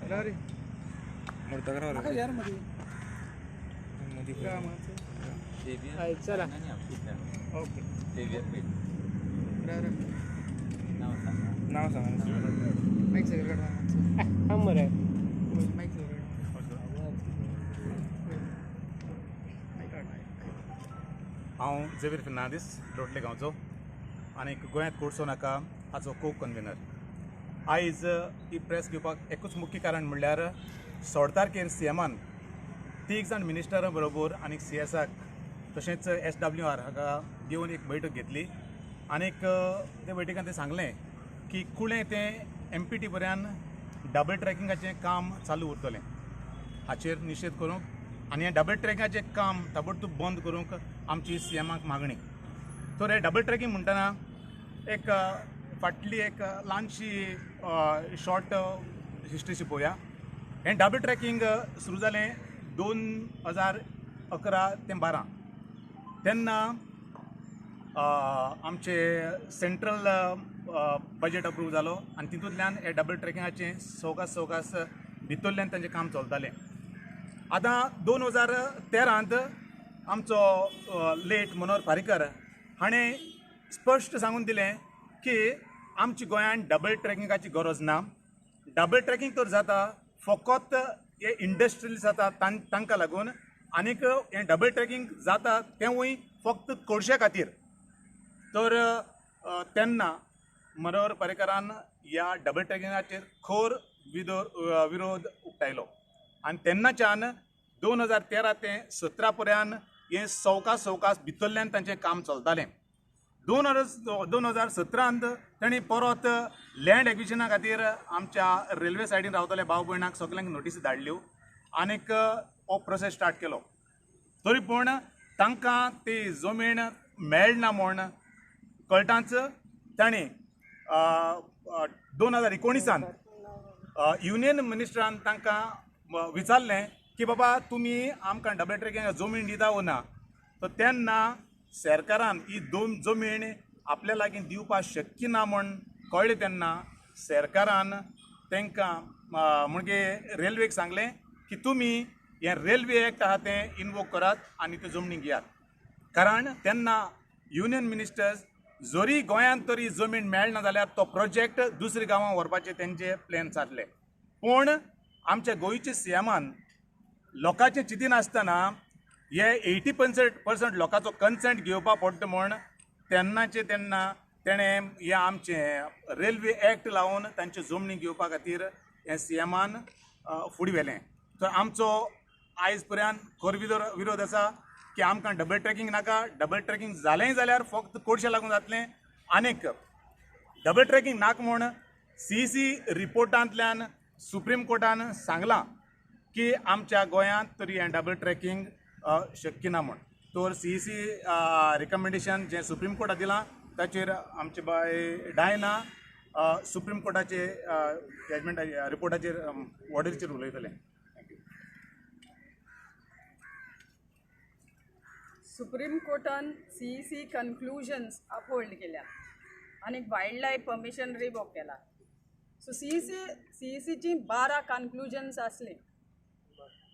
चला ओके. नाव सांगा. मरे हांव झेवियर फेर्नांदीस, लोटले गांवचो आनी गोंयांत कोडसो नाका हाचो को कन्वेनर. आयज ही प्रेस घेवपाक एकूच मुख्य कारण म्हणल्यार 16 तारखेर सी एमान 3 जाण मिनिस्टरां बरोबर आनी सी एसाक तशेंच एस डब्ल्यू आर हाका घेवन एक बैठक घेतली आनीक ते बैठकान ते सांगलें की कुळें तें एम पी टी पर्यंत डबल ट्रॅकिंगाचें काम चालू उरतलें. हाचेर निशेध करूंक आनी हें डबल ट्रॅकिंगाचें काम ताबडतोब बंद करूंक आमची सी एमाक मागणी. तर हें डबल ट्रॅकिंग म्हणटना एक फाटली एक ल्हानशी शॉर्ट हिस्ट्री शिकोवया. हें डबल ट्रॅकिंग सुरू जालें 2011 ते 12. तेन्ना आमचे सेंट्रल बजेट अप्रूव जालो आनी तितूंतल्यान हे डबल ट्रॅकिंगाचें सवकास सवकास भितरल्यान तांचें काम चलतालें. आतां 2013 आमचो लेट मनोहर पारीकर हाणें स्पश्ट सांगून दिलें की आमच्या गोंयांत डबल ट्रॅकिंगाची गरज ना. डबल ट्रॅकिंग तर जाता फकत हे इंडस्ट्रियल जाता तांकां लागून आनीक हें डबल ट्रॅकिंग जाता तेंवूय फक्त कोळशे खातीर. तर तेन्ना मनोहर पर्रीकरान ह्या डबल ट्रॅकिंगाचेर खर विरोध उक्तायलो आनी तेन्नाच्यान 2013 ते 17 पर्यंत हें सवकास सवकास भितरल्यान तांचें काम चलतालें. 2017 तांणी परत लँड एक्विजिशना खातीर आमच्या रेल्वे सायडीन रावतल्या भाव भयणांक सगल्यांक नोटीसी धाडल्यो आनीक हो प्रोसेस स्टार्ट केलो. तरी पूण तांकां ती जमीन मेळना म्हूण कळटांच तांणी 2019 युनियन मिनिस्टरान तांकां विचारलें की बाबा तुमी आमकां डबल ट्रॅकिंग जमीन दिता वो ना. तर तेन्ना सरकारान ही दोन जमीन आपल्या लागीं दिवपाक शक्य ना म्हूण कळ्ळें. तेन्ना सरकारान तांकां म्हणजे रेल्वेक सांगलें की तुमी हें रेल्वे एक्ट आहा तें इनवोक करात आनी त्यो जमनी घेयात. कारण तेन्ना युनियन मिनिस्टर्स जरी गोंयांत तरी जमीन मेळना जाल्यार तो प्रोजेक्ट दुसऱ्या गांवांत व्हरपाचे तेंचे प्लॅन जातले. पूण आमच्या गोंयच्या सी एमान लोकांचें चिंतिनासतना हे 80% लोकांचो कन्सेंट घेवपाक पडटा म्हूण तेन्नाचे तेन्ना तेणें हें आमचें रेल्वे एक्ट लावन तांच्यो जमनी घेवपा खातीर हें सी एमान फुडें व्हेलें. तर आमचो आयज पर्यंत खर विरोध आसा की आमकां डबल ट्रॅकिंग नाका. डबल ट्रॅकिंग जालेंय जाल्यार फक्त कोळशे लागून जातलें. आनीक डबल ट्रॅकिंग नाका म्हूण सी सी रिपोर्टांतल्यान सुप्रीम कोर्टान सांगलां की आमच्या गोंयांत तरी हें डबल ट्रॅकिंग शक्य ना म्हूण. तर सी सी रिकमेंडेशन जें सुप्रीम कोर्टान दिलां ताचेर आमचे बाय डायना सुप्रीम कोर्टाचे जजमेंट रिपोर्टाचेर ऑर्डरीचेर उलयतलें. Thank you. Supreme कोर्टान सी सी कन्क्लुजन्स अपहोल्ड केल्या आनी वायल्ड लायफ परमिशन रिवोक केला. सो सी सी सीची 12 कन्क्लुजन्स आसली.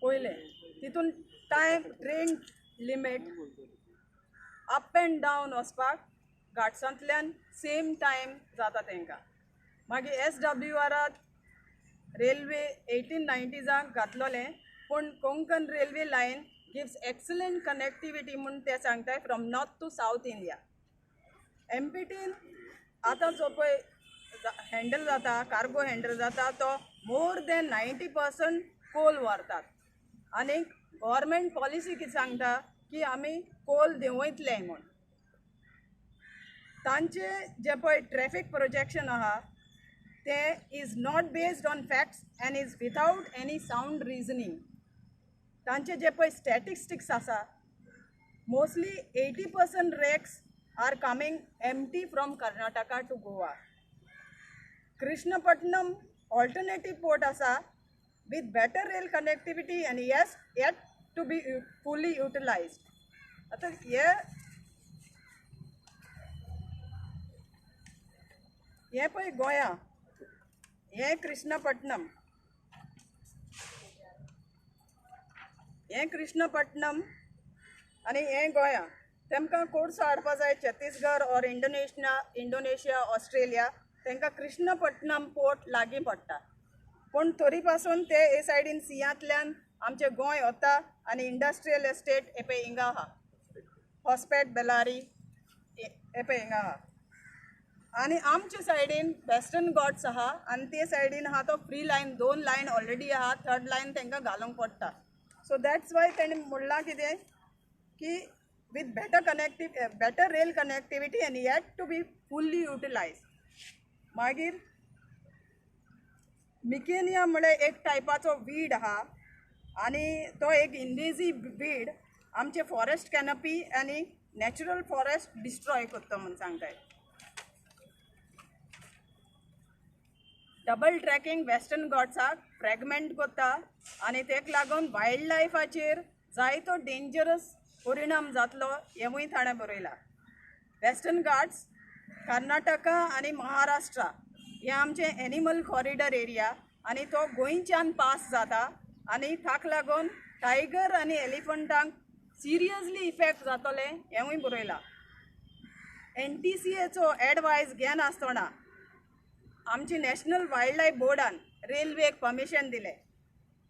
पयलें तितून time train limit up and down वचपाक घाटसांतल्यान सेम टायम जाता तांकां. मागीर एस डब्ल्यू आरात रेल्वे 1890s घातलोलें पूण Konkan railway line gives excellent connectivity म्हूण ते सांगताय from north to south India. M P tin आतां जो पळय हँडल जाता कार्गो हँडल जाता तो मोर दॅन 90% कोल व्हरतात. आनी गव्हर्मेंट पॉलिसी कितें सांगता की आमी कोल देंवयतले म्हूण. तांचे जे पळय ट्रॅफीक प्रोजेक्शन आहा तें is not based on facts and is without any sound reasoning. तांचे जे पळय स्टॅटिस्टिक्स आसा mostly 80% rakes are coming empty from Karnataka to Goa. Krishnapatnam alternative port आसा with better rail connectivity and yes yet to be fully utilized. आतां हे हें पळय गोंया, हें कृष्णपट्टनम, हें कृष्णपट्टणम आनी हें गोंया. तेमकां कोळसो हाडपा जाय छत्तीसगड ऑर इंडोनेशिया, ऑस्ट्रेलिया. तांकां कृष्णपट्टणम पोर्ट लागीं पडटा, पूण तरी पासून ते हे सायडीन सियांतल्यान आमचें गोंय वता आनी इंडस्ट्रियल एस्टेट हे पळय हिंगा आहा, हॉस्पेट बेलारी हे पळय हिंगा आहा. आनी आमचे सायडीन वेस्टर्न घाट्स आहा आनी ते सायडीन आहा तो फ्री लायन, 2 लायन ऑलरेडी आहा, थर्ड लायन तांकां घालूंक पडटा. सो that's why तेणें म्हणलां कितें की with better rail connectivity and yet to be fully utilise. मागीर मिकेनिया म्हळ्यार एक टायपाचो वीड आहा आनी तो एक इन्वेजीव वीड आमचे फॉरेस्ट कॅनपी आनी नॅचरल फॉरेस्ट डिस्ट्रॉय करता म्हूण सांगताय. डबल ट्रॅकिंग वेस्टर्न घाट्साक फ्रेगमेंट करता आनी तेका लागून वायल्ड लायफाचेर जायतो डेंजरस परिणाम जातलो हेंवूय ताणें बरयलां. वेस्टर्न घाट्स कर्नाटका आनी महाराष्ट्र हे आमचे एनिमल कॉरिडर एरिया आनी तो गोंयच्यान पास जाता आनी ताका लागून टायगर आनी एलिफंटांक सिरियसली इफेक्ट जातलें हेंवूय बरयलां. NTCAचो एडवायस घेनासतना आमची नॅशनल वायल्ड लायफ बोर्डान रेल्वेक परमिशन दिलें.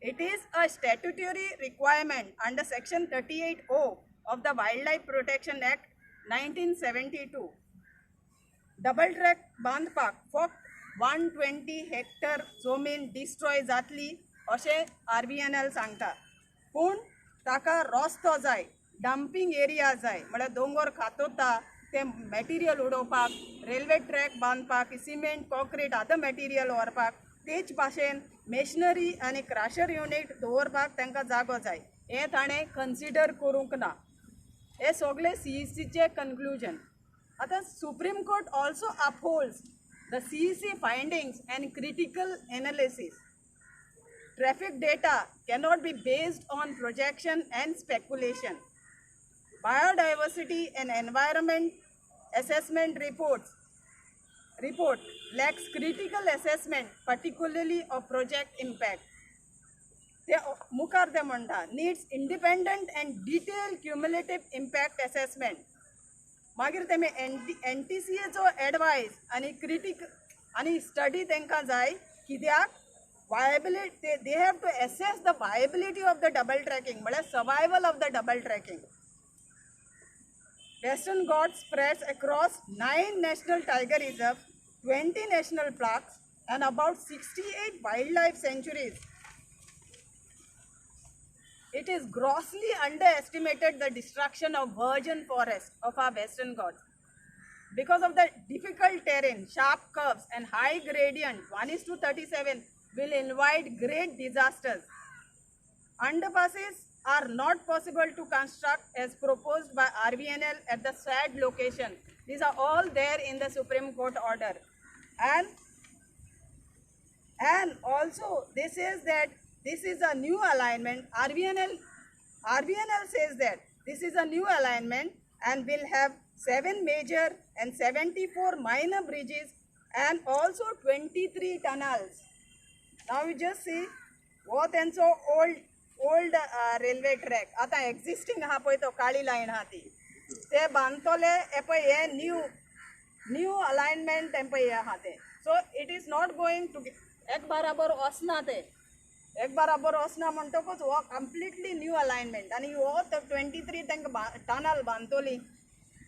It is a statutory requirement under section 38O of the wild life protection act 1972. Double track बांदपाक फक्त 120 हेक्टर जमीन डिस्ट्रॉय जातली अशें RVNL सांगता, पूण ताका रस्तो जाय, डंपींग एरिया जाय, म्हळ्यार दोंगर खातोता ते मॅटिरियल उडोवपाक, रेल्वे ट्रॅक बांदपाक, सिमेंट कॉन्क्रीट आतां मॅटिरियल व्हरपाक, तेच भाशेन मेशनरी आनी क्रशर युनीट दवरपाक तांकां जागो जाय. हें ताणें कन्सिडर करूंक ना. हे सगळे CECचे कन्क्लुजन. आतां supreme court also upholds the CEC findings and critical analysis. Traffic data cannot be based on projection and speculation. Biodiversity and environment assessment report lacks critical assessment, particularly of project impact. ते मुखार ते म्हणटा needs independent and detailed cumulative impact assessment. मागीर तेमी NTCAचो advice आनी critic आनी study तांकां जाय, कित्याक viability they have to assess the viability of the double tracking, म्हळ्यार survival of the double tracking. Western Ghats spreads across 9 national tiger reserves, 20 national parks and about 68 wildlife sanctuaries. It is grossly underestimated the destruction of virgin forest of our Western Ghats. Because of the difficult terrain, sharp curves and high gradient, 1:37 will invite great disasters. Underpasses are not possible to construct as proposed by RVNL at the said location. These are all there in the Supreme Court order. And also this is that this is a new alignment. RVNL says that this is a new alignment and will have 7 major and 74 minor bridges and also 23 tunnels. Now you just see हो तेंचो old railway track आतां existing आहा पळय, तो काळी line आहा ती, ते बांदतले हे पळय हे न्यू अलायनमेंट तें पळय हें आहा तें. So it is not going to एक बराबर वचना, ते एक बराबर वचना म्हणटकूच हो कंप्लिटली न्यू अलायनमेंट आनी हो 23 तांकां टनल बांदतली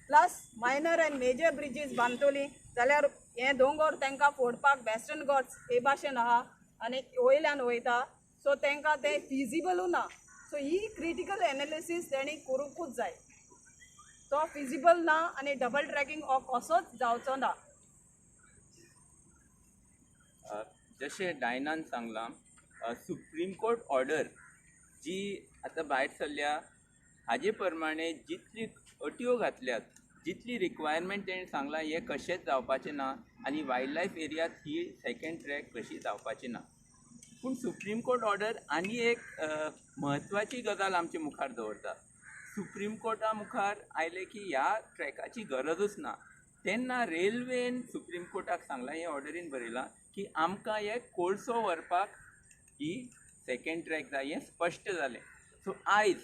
plus minor and major bridges बांदतली जाल्यार हें दोंगर तांकां फोडपाक वेस्टर्न घाट्स हे भाशेन आहा आनी वयल्यान वयता, सो तांकां तें फिजिबलूय ना. सो ही क्रिटिकल एनालिसीस तेणी करूंकूच जाय. तो फिजिबल ना आनी डबल ट्रॅकिंग हो कसोच जावचो ना. जशें डायनान सांगलां, सुप्रीम कोर्ट ऑर्डर जी आतां भायर सरल्या हाजे प्रमाणे जितली अटयो घातल्यात, जितली रिक्वायरमेंट तेणें सांगलां हें कशेंच जावपाचें ना आनी वायल्ड लायफ एरियात ही सेकेंड ट्रॅक कशी जावपाची ना. पूण सुप्रीम कोर्ट ऑर्डर आनी एक म्हत्वाची गजाल आमचे मुखार दवरता. सुप्रीम कोर्टा मुखार आयलें की ह्या ट्रॅकाची गरजूच ना, तेन्ना रेल्वेन सुप्रीम कोर्टाक सांगलां, हे ऑर्डरीन बरयलां की आमकां हे कोळसो व्हरपाक ही सेकेंड ट्रॅक जाय, हें स्पश्ट जालें. सो आयज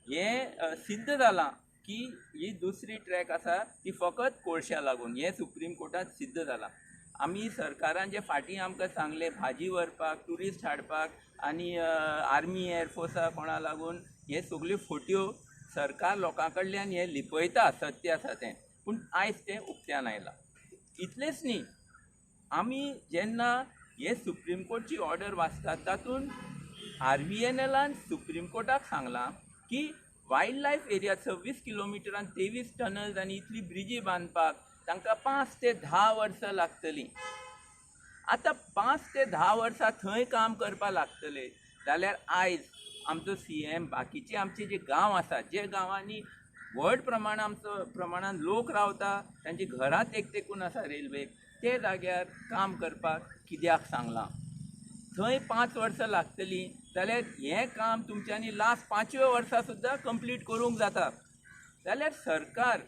हें सिद्ध जालां की ही दुसरी ट्रॅक आसा ती फकत कोळश्या लागून, हें सुप्रीम कोर्टांत सिद्ध जालां. आमी सरकारान जे फाटीं आमकां सांगलें भाजी व्हरपाक, ट्युरिस्ट हाडपाक आनी आर्मी एअरफोर्सा कोणा लागून, हे सगल्यो फोट्यो सरकार लोकां कडल्यान हें लिपयता, सत्य आसा तें, पूण आयज तें उक्त्यान आयलां. इतलेंच न्ही, आमी जेन्ना हे सुप्रीम कोर्टची ऑर्डर वाचतात तातूंत RVNLान सुप्रीम कोर्टाक सांगलां की वायल्ड लायफ एरिया 26 किलोमिटरान 23 टनल्स आनी इतली ब्रिजी बांदपाक तांकां 5 ते 10 वर्सां लागतलीं. आतां 5 ते 10 वर्सां थंय काम करपाक लागतले जाल्यार आयज आमचो CM बाकीचे आमचे जे गांव आसात, जे गांवांनी व्हड प्रमाणान आमचो प्रमाणान लोक रावता, तांची घरां तेकतेकून आसा रेल्वेक, ते जाग्यार काम करपाक कित्याक सांगलां? थंय 5 वर्सां लागतलीं जाल्यार हें काम तुमच्यांनी लास्ट 5व्या वर्सा सुद्दां कंप्लीट करूंक जाता. जाल्यार सरकार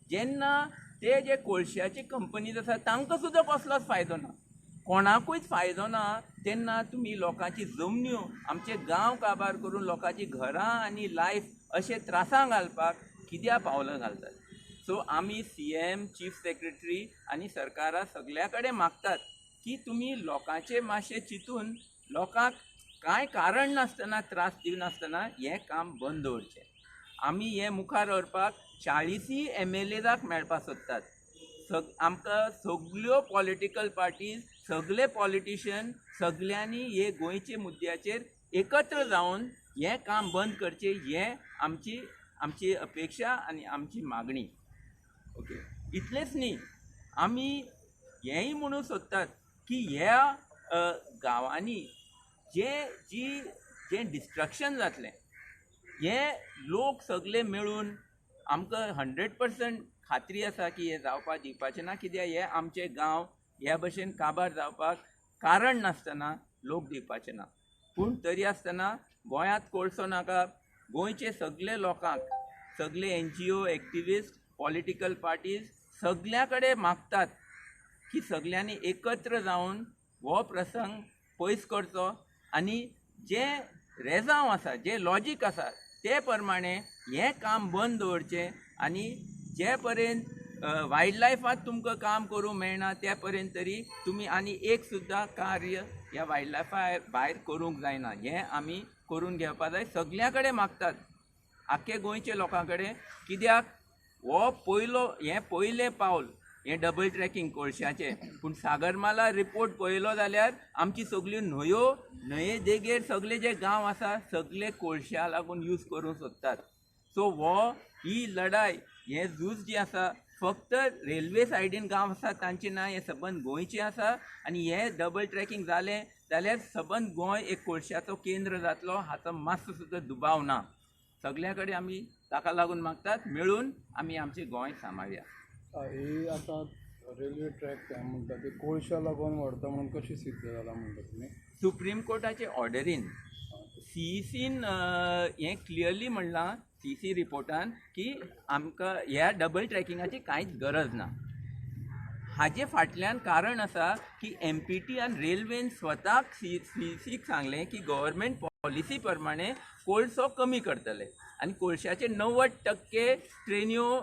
जेन्ना ते जे कोळश्याची कंपनीज आसा तांकां सुद्दां कसलोच फायदो ना, कोणाकूच फायदो ना, तेन्ना तुमी लोकांची जमन्यो, आमचे गांव काबार करून लोकांची घरां आनी लायफ अशें त्रासां घालपाक कित्याक पावलां घालतात? सो आमी CM, chief secretary आनी सरकारा सगल्या कडेन मागतात की तुमी लोकांचे मातशें चिंतून लोकांक कांय कारण नासतना त्रास दिनासतना हें काम बंद दवरचें. आमी हें मुखार व्हरपाक 40 MLAजाक मेळपाक सोदतात. आमकां सगल्यो पॉलिटिकल पार्टीज, सगले पॉलिटिशियन, सगल्यांनी हे गोंयचे मुद्द्याचेर एकत्र जावन हें काम बंद करचें, हें आमची आमची अपेक्षा आनी आमची मागणी. ओके, इतलेंच न्ही, आमी हेंय म्हणूंक सोदतात की ह्या गांवांनी जें जी जें डिस्ट्रक्शन जातलें हें लोक सगले मेळून आमकां 100% खात्री आसा की हें जावपाक दिवपाचें ना, कित्याक हे आमचे गांव ह्या भशेन काबार जावपाक कारण नासतना लोक दिवपाचे ना. पूण तरी आसतना गोंयांत कोळसो नाका, गोंयचे सगले लोकांक, सगले NGO, activist, political parties सगल्या कडेन मागतात की सगल्यांनी एकत्र जावन हो प्रसंग पयस करचो आनी जें रेजांव आसा, जें लॉजीक आसा ते प्रमाणे हें काम बंद दवरचें आनी जे पर्यंत वायल्ड लायफांत तुमकां काम करूंक मेळना त्या पर्यंत तरी तुमी आनी एक सुद्दां कार्य ह्या वायल्ड लायफा भायर करूंक जायना, हें आमी करून घेवपाक जाय. सगल्या कडेन मागतात, आख्खे गोंयच्या लोकां कडेन, कित्याक हो पयलो, हें पयलें पावल हें डबल ट्रॅकिंग कोळशाचें. पूण सागरमाला रिपोर्ट पळयलो जाल्यार आमची सगल्यो न्हंयो, न्हंये देगेर सगले जे गांव आसा सगले कोळशा लागून यूज करूंक सोदतात. सो हो ही लढाय, हें झूज जी आसा फक्त रेल्वे सायडीन गांव आसा तांचे ना, हें सबंद गोंयचें आसा आनी हें डबल ट्रॅकिंग जालें जाल्यार सबंद गोंय एक कोळशाचो केंद्र जातलो, हाचो मातसो सुद्दां दुबाव ना. सगल्या कडेन आमी ताका लागून मागतात मेळून आमी आमचें गोंय सांबाळया. ही आतां रेल्वे ट्रॅक म्हणटा ती कोळशा लागून व्हरता म्हणून कशी सिद्ध जाला म्हणटा तुमी? सुप्रीम कोर्टाचे ऑर्डरीन CECन हें क्लियरली म्हणलां, CEC रिपोर्टान, की आमकां ह्या डबल ट्रॅकिंगाची कांयच गरज ना. हाजे फाटल्यान कारण आसा की MPT आनी रेल्वेन स्वताक CECक सांगलें की गव्हर्मेंट पॉलिसी प्रमाणे कोळसो कमी करतले आनी कोळशाचे 90% ट्रेन्यो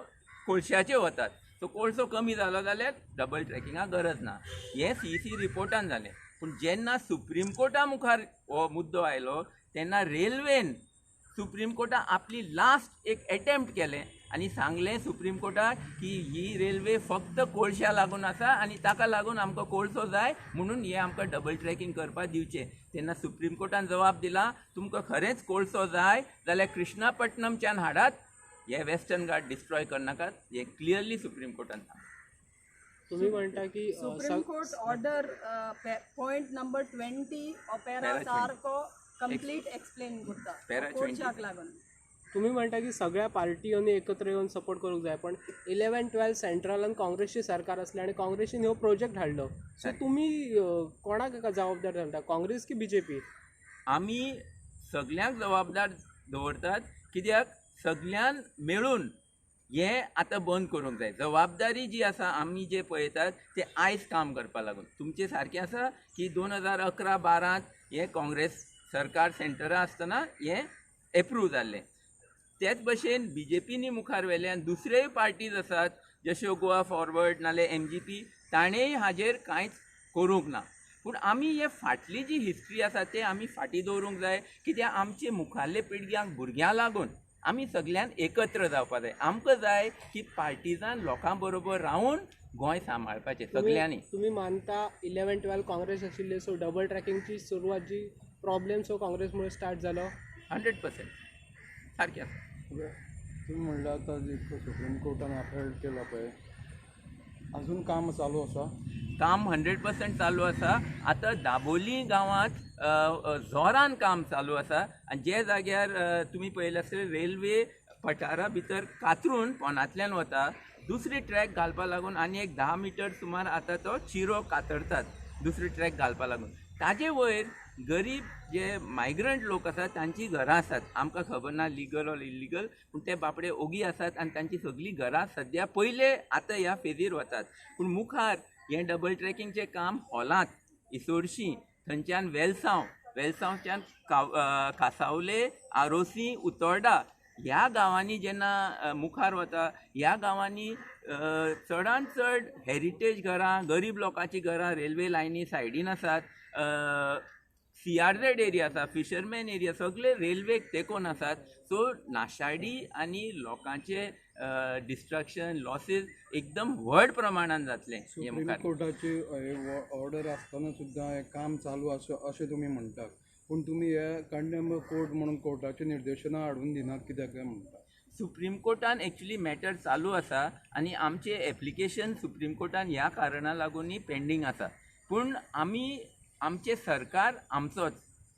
कोळशाच्यो वतात, सो कोळसो कमी जालो जाल्यार डबल ट्रॅकिंगाक गरज ना, हें CEC रिपोर्टान जालें. पूण जेन्ना सुप्रीम कोर्टा मुखार हो मुद्दो आयलो तेन्ना रेल्वेन सुप्रीम कोर्टान आपली लास्ट एक एटेम्प्ट केलें आनी सांगलें सुप्रीम कोर्टाक की ही रेल्वे फक्त कोळशा लागून आसा आनी ताका लागून आमकां कोळसो जाय म्हणून हें आमकां डबल ट्रॅकिंग करपाक दिवचें. तेन्ना सुप्रीम कोर्टान जबाब दिला, तुमकां खरेंच कोळसो जाय जाल्यार कृष्णापट्टणमच्यान हाडात, हे वेस्टर्न घाट डिस्ट्रॉय करनाकात, हें क्लियरली सुप्रीम कोर्टान सांगलां. तुम्ही म्हणता की supreme court order point number 20 opera सारको कंप्लीट एक्सप्लेन करता कोळशाक लागून. तुम्ही म्हणता की सगळ्या पार्टींनी एकत्र येवन सपोर्ट करूंक जाय, पण 11, 12 सेंट्रलान काँग्रेसची सरकार असले आनी काँग्रेसीन हो प्रोजेक्ट हाडलो, सो तुमी कोणाक जबाबदार धरता, काँग्रेस की BJP? आमी सगल्यांक जबाबदार दवरतात, कित्याक सगल्यान मेळून हें आतां बंद करूंक जाय. जबाबदारी जी आसा आमी जे पळयतात ते आयज काम करपाक लागून तुमचें सारकें आसा की 2011-12 हें काँग्रेस सरकार सेंटरा आसतना हें एप्रूव जाल्लें. तेच भशेन बीजेपीनी मुखार व्हेलें आनी दुसरेय पार्टीज आसात जश्यो गोवा फॉरवर्ड नाल्यार एमजीपी, ताणेंय हाजेर कांयच करूंक ना. पूण आमी हे फाटली जी हिस्ट्री आसा ते आमी फाटीं दवरूंक जाय, कित्याक आमचे मुखारले पिळग्यांक भुरग्यां लागून आमी सगळ्यान एकत्र जावपाक जाय. आमकां जाय की पार्टिजान लोकां बरोबर रावून गोंय सांबाळपाचें सगळ्यांनी. तुमी मानता 11 12 काँग्रेस आशिल्ले, सो डबल ट्रॅकिंगची सुरवात जी प्रॉब्लेम सो काँग्रेस मुळे स्टार्ट जालो? 100% सारकें आसा. तुमी म्हणल्यार आतां जी सुप्रीम कोर्टान अपहेल्ड केला पळय, अजून काम चालू आसा? काम 100% चालू आसा. आतां दाबोली गांवांत जोरान काम चालू आसा आनी जे जाग्यार तुमी पळयलें आसतलें रेल्वे पठारा भितर कातरून पोंदांतल्यान वता, दुसरी ट्रॅक घालपा लागून आनी एक 10 मिटर सुमार आतां तो चिरो कातरतात दुसरी ट्रॅक घालपा लागून. ताजे वयर गरीब जे मायग्रंट लोक आसात तांचीं घरां आसात, आमकां खबर ना लिगल ऑर इलिगल, पूण ते बापडे ओगी आसात आनी तांची सगळीं घरां सद्या पयले आतां ह्या फेजीर वतात. पूण मुखार हें डबल ट्रॅकिंगचें काम हॉलांत, इसोरशी, थंयच्यान वेलसांव, वेलसांवच्यान कासावले, आरोसी, उतोर्डा ह्या गांवांनी जेन्ना मुखार वता, ह्या गांवांनी चडान चड हेरिटेज घरां, गरीब लोकांचीं घरां रेल्वे लायनी सायडीन आसात, CRZ area आसा, फिशरमॅन एरिया, सगळे रेल्वेक तेंकून आसात. सो नाशाडी आनी लोकांचे डिस्ट्रक्शन, लॉसीस एकदम व्हड प्रमाणान जातलें. सुप्रीम कोर्टाची ऑर्डर आसतना सुद्दां हें काम चालू आसा अशें तुमी म्हणटात, पूण तुमी हे कंडेम कोर्ट म्हणून कोर्टाची निर्देशनां हाडून दिनात कित्याक काय म्हणटा? सुप्रीम कोर्टान एक्चुली मॅटर चालू आसा आनी आमचें एप्लिकेशन सुप्रीम कोर्टान ह्या कारणा लागूनय पेंडींग आसा. पूण आमी आमचें सरकार आमचोच,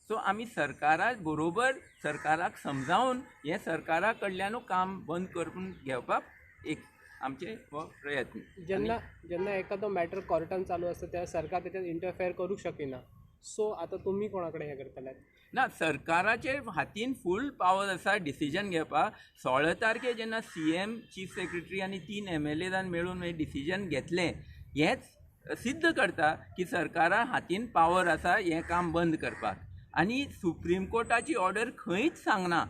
सो आमी सरकारा बरोबर सरकाराक समजावन हें सरकारा कडल्यानूय काम बंद करून घेवपाक एक आमचे हो प्रयत्न. जेन्ना जेन्ना एखादो मॅटर कोर्टान चालू आसता तेन्ना सरकार तेच्यात इंटरफेअर करूंक शकना, सो आतां तुमी कोणा कडेन हें करतले? ना, सरकाराचे हातीन फूल पावर आसा डिसिजन घेवपाक. 16 तारखेर जेन्ना CM, chief secretary आनी 3 MLAजान मेळून हें डिसिजन घेतलें, हेंच सिद्ध करता की सरकारा हातीन पावर आसा हें काम बंद करपाक. आनी सुप्रीम कोर्टाची ऑर्डर खंयच सांगना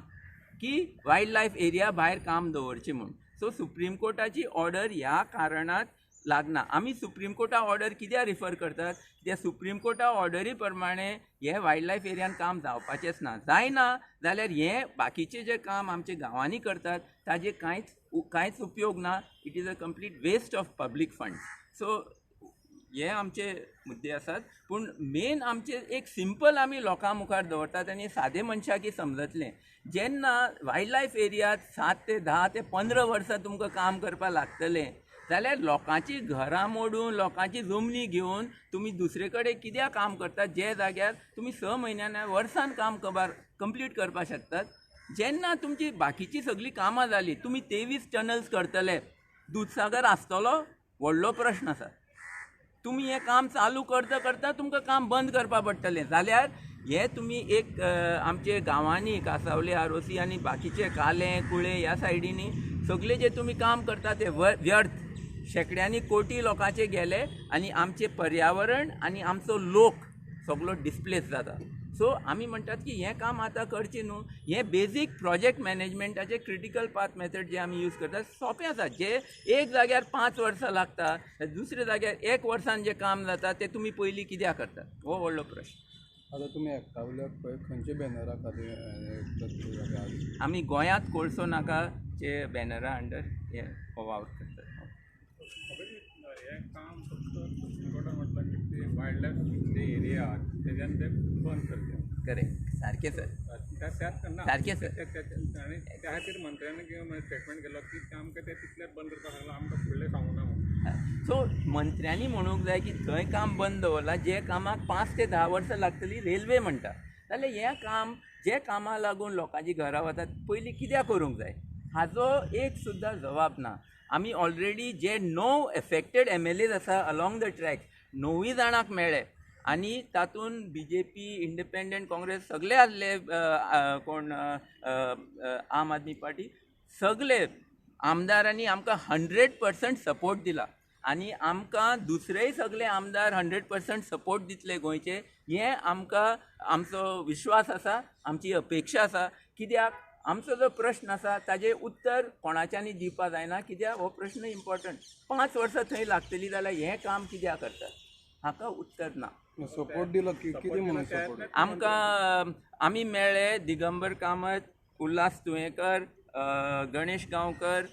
की वायल्ड लायफ एरिया भायर काम दवरचें म्हूण. सो सुप्रीम कोर्टाची ऑर्डर ह्या कारणात लागना. आमी सुप्रीम कोर्टा ऑर्डर कित्याक रिफर करतात? कित्याक सुप्रीम कोर्टा ऑर्डरी प्रमाणे हे वायल्ड लायफ एरियान काम जावपाचेंच ना. जायना जाल्यार हें बाकीचें जें काम आमच्या गांवांनी करतात ताजें कांयच उपयोग ना. It is a complete waste of public fund. So हे आमचे मुद्दे आसात. पूण मेन आमचे एक सिंपल आमी लोकां मुखार दवरतात आनी सादे मनशाक समजतलें, जेन्ना वायल्ड लायफ एरियात 7 ते 10 ते 15 वर्सां तुमकां काम करपाक लागतलें जाल्यार लोकांची घरां मोडून लोकांची जमनी घेवन तुमी दुसरे कडेन कित्याक काम करतात, जे जाग्यार तुमी 6 म्हयन्यान वर्सान काम कंप्लीट करपाक शकतात. जेन्ना तुमची बाकीची सगळीं कामां जालीं, तुमी 23 टनल्स करतले, दुदसागर आसतलो व्हडलो प्रश्न आसा. तुमी हें काम चालू करता करता तुमकां काम बंद करपाक पडटलें. जाल्यार हे तुमी एक आमचे गांवांनी कासावले, आरोसी आनी बाकीचे कालें, कुळे ह्या सायडींनी सगळे जे तुमी काम करता ते व्यर्थ. शेंकड्यांनी कोटी लोकांचे गेले आनी आमचें पर्यावरण आनी आमचो लोक सगलो डिस्प्लेस जाता. सो आमी म्हणटात की हें काम आतां करचें न्हू. हें बेजीक प्रोजेक्ट मॅनेजमेंटाचें क्रिटिकल पाथ मेथड जे आमी यूज करतात सोंपें आसा. जे एक जाग्यार 5 वर्सां लागता, दुसऱ्या जाग्यार 1 वर्सान जें काम जाता तें तुमी पयलीं कित्याक करतात, हो व्हडलो प्रश्न. आतां तुमी एकठावल्यात पळय, खंयच्या बॅनरा खातीर? आमी गोंयांत कोळसो नाका चे बॅनरा अंडर हे हो वावर करतात. हें काम फक्त सुप्रीम कोर्टान म्हटलां की ते वायल्ड लायफ जे एरिया आहा तेज्यान ते बंद करचें. करेक्ट, सारकें सर, सारकें सर. आनी त्या खातीर मंत्र्यांनी कितें स्टेटमेंट केलो की ते आमकां ते तितलें बंद करपाक सांगलां, आमकां फुडलें सांगूना म्हूण. सो मंत्र्यांनी म्हणूंक जाय की थंय काम बंद दवरलां, जे कामाक 5 ते 10 वर्सां लागतली रेल्वे म्हणटा, जाल्यार हें काम जे कामाक लागून लोकांची घरां वतात पयलीं कित्याक करूंक जाय, हाजो एक सुद्दां जवाब ना. आमी ऑलरेडी जे 9 एफेक्टेड MLAs आसा अलॉंग the track, 9 जाणांक मेळ्ळे आनी तातूंत BJP, independent, Congress सगळे आसले, कोण आम आदमी पार्टी, सगळे आमदारांनी आमकां 100% सपोर्ट दिला. आनी आमकां दुसरेय सगळे आमदार 100% सपोर्ट दितले गोंयचे, हें आमकां आमचो विश्वास आसा, आमची अपेक्षा आसा. कित्याक आमचो जो प्रश्न आसा ताजें उत्तर कोणाच्यांनी दिवपाक जायना, कित्याक हो प्रश्न इम्पॉर्टंट. 5 वर्सां थंय लागतली जाल्यार हें काम कित्याक करतात हाका उत्तर ना. सपोर्ट दिलो कितें म्हणून सपोर्ट? आमकां आमी मेळ्ळे दिगंबर कामत, उल्हास तुयेंकर, गणेश गांवकर,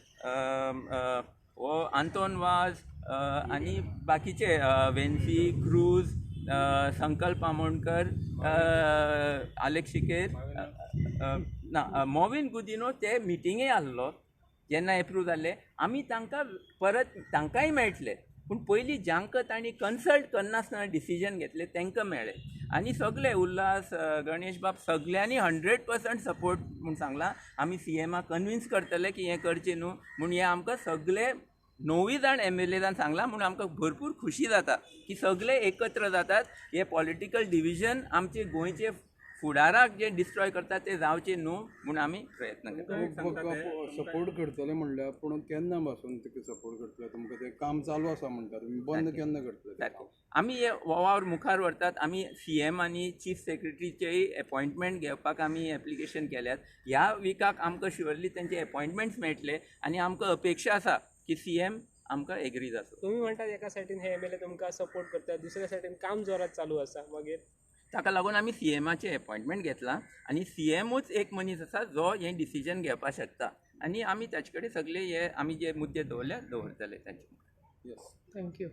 हो आंतोन वाज आनी बाकीचे वेन्सी क्रूज, संकल्प आमोणकर, आलेक्स शिकेर, ना मोविन गुदिनो ते मिटिंगे आसलो जेन्ना एप्रूव जाल्ले. आमी तांकां परत तांकांय मेळटले, पूण पयलीं जांकां तांणी कन्सल्ट करनासतना डिसिजन घेतले तांकां मेळ्ळे. आनी सगळे उल्हास, गणेश बाब सगळ्यांनी 100% सपोर्ट म्हूण सांगलां. आमी सीएमाक कन्विन्स करतले की हें करचें न्हू म्हूण. हें आमकां सगळे 9 जाण एमएलएजान सांगलां म्हूण आमकां भरपूर खुशी जाता की सगळे एकत्र जातात. हे पॉलिटिकल डिविजन आमचे गोंयचे फुडाराक जे डिस्ट्रॉय करता ते जावचे न्हू म्हूण आमी प्रयत्न करता. सपोर्ट करतले म्हणल्यार पूण केन्ना पासून तुका सपोर्ट करतले? तुमकां तें काम चालू आसा म्हणटा तुमी, बंद केन्ना करतले? आमी हे वावर मुखार व्हरतात. आमी सीएम आनी चीफ सेक्रेटरीचेय एपॉयंटमेंट घेवपाक आमी एप्लिकेशन केल्यात. ह्या विकाक आमकां शुअरली तेंचे एपॉयंटमेंट्स मेळटले आनी आमकां अपेक्षा आसा की सीएम आमकां एग्री जातलो. तुमी म्हणटात एका सायडीन हे एमएलए तुमकां सपोर्ट करतात, दुसऱ्या सायडीन काम जोरात चालू आसा, मागीर ताका लागून आमी सीएमाचें एपॉयंटमेंट घेतलां आनी सीएमूच एक मनीस आसा जो हें डिसिजन घेवपाक शकता आनी आमी ताचे कडेन सगळे हे आमी जे मुद्दे दवरल्या दवरतले तांचे. Yes, thank you.